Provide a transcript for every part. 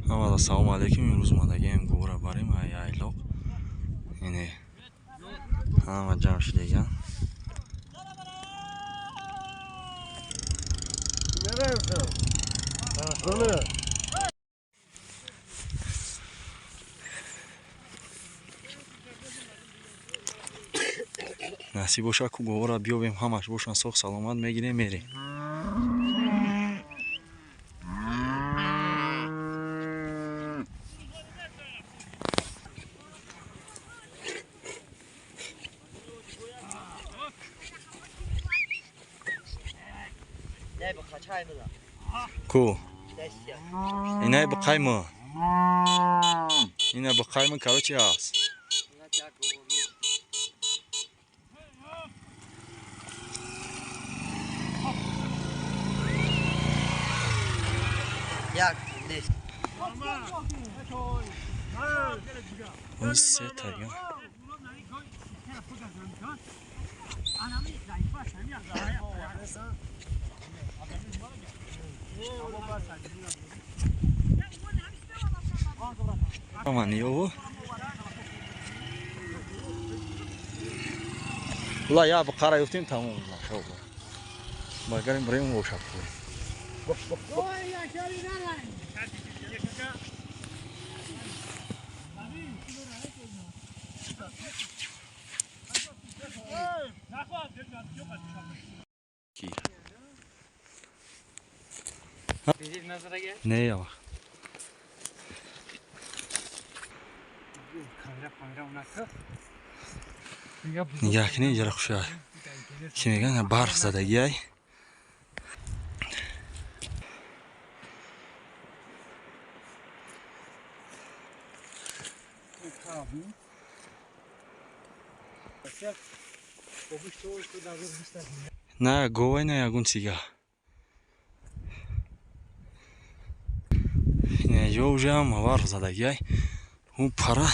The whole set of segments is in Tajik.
Аввал ассалому алайкум. Имрӯз омадагием гувора барем ай айлоқ. Ине ҳама ҷамъ шудаган. Насиб боша ку гувора биёбем, ҳамаш бошан соғ саломат мегирем, мерем. Ку? Инай бақайма. Ина бақайма, короче, аст. Ой, се тага. Ман ёву. Ла я бақара ёфтем, тамом. Магарим брем бошад. Не я вақт. Нигаҳ кунед, инҷара хушай. Чӣ мегӯянд, барф задагиай. На говай, на ягон чига. Ё уже ҳама барф задагиай. Ӯ пара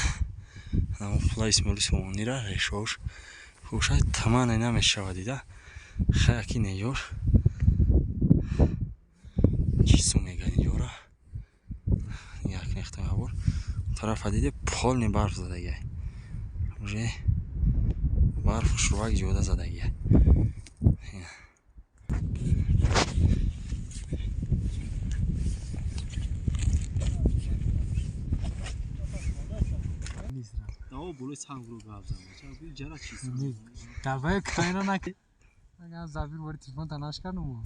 пулаи Исмоили Сомонира решош хушай тамане намешава дида. Хаяки неёр чису меган ёра. Як нехтамабор тарафа диде полный барф задагиай. Уже барф хушрувак ҷода задагиай. Давай камера нак. Агар забир вори телефон танаш кардум.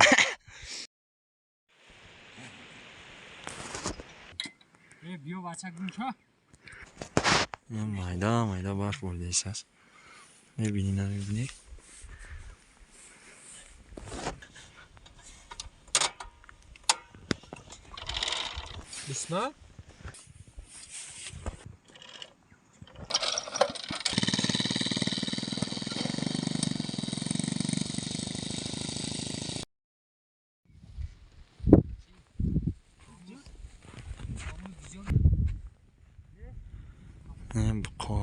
Э биё бача гунча. Майда майда барф боридааст аст. Мебинӣ, намебинӣ? Бисма? Бұқа.